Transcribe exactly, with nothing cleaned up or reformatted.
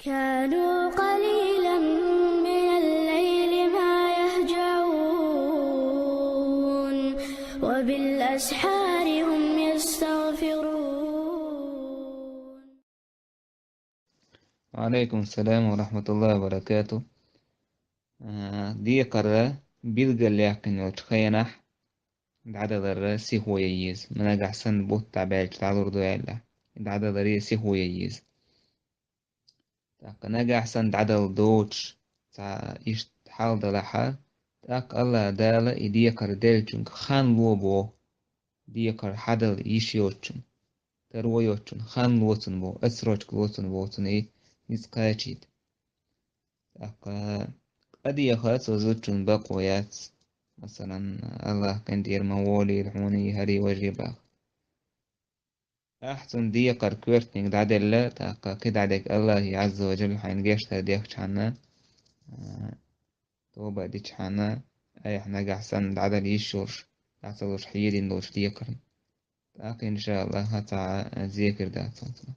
كانوا قليلا من الليل ما يهجعون، وبالأسحار هم يستغفرون. وعليكم السلام ورحمة الله وبركاته. Э, декъар билгал яьккхина йолча хенахь дӀадалар сихо ян еза. Нагахь санна бутт дӀабаьлча дӀалур ду аьлла, дӀадалар сихо ян еза. ТӀаккха нагахь санна дӀадала доцуш цхьа иштта хьал далахьа, тӀаккха АллахӀ Дала и декъар деллачуьнга хан ло боху, декъар хьадала йиш йоцучунна, таро йоцучунна хан ло цунна боху, отсрочка ло цунна боху, цунна и ницкъ кхачийта. ТӀаккха къа деха цо зудчун бакъо яц, масалан, АллахӀ къинтӀера ма волийла хьуна и хӀара важа баха. Ахь цунна декъар коьртаниг дӀаделла, тӀаккха кхидӀа дерг АллахӀ Ӏазза ва Жалла хьайна гечдар дехча хьанна, а, тоба дича хьанна, айхьа нагахь санна дӀадала йиш йолуш, дӀа ца луш хьедина долуш декъарна. ТӀаккха, иншааллахӀ, цхьа а зекар дац хьуна.